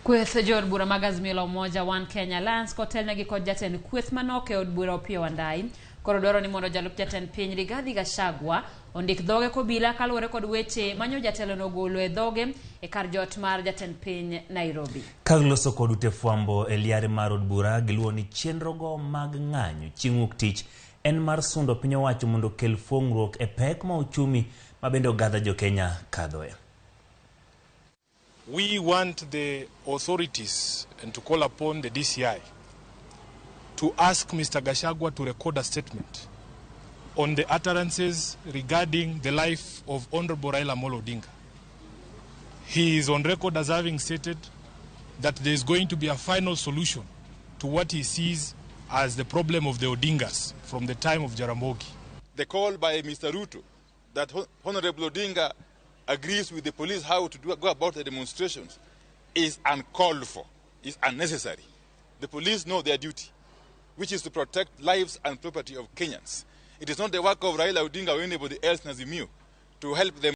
Kweth jood bura mag Azimio la Umoja One Kenya Alliance kotelnegi kod jatend kweth manok e od bura Opiyo Wandayi koro dwaro ni mondo jalup jatend piny Rigathi Gachagua ondik dhoge kobila kaluwore kod weche manyo jatelono ogolo e dhoge e kar jot mar jatend piny Nairobi. Ka giloso kod ute fwambo e liare mar od bura, giluwo ni chenrogo mag ng'anyo chieng' wuok tich en mar sundo piny owacho mondo okel fuong'ruok e pek ma uchumi ma bende oganda jo Kenya kadhoe. We want the authorities and to call upon the DCI to ask Mr. Gachagua to record a statement on the utterances regarding the life of Honorable Raila Amolo Odinga. He is on record as having stated that there is going to be a final solution to what he sees as the problem of the Odingas from the time of Jaramogi. The call by Mr. Ruto that Honorable Odinga agrees with the police how to go about the demonstrations is uncalled for, is unnecessary. The police know their duty, which is to protect lives and property of Kenyans. It is not the work of Raila Odinga or anybody else in Azimio to help them.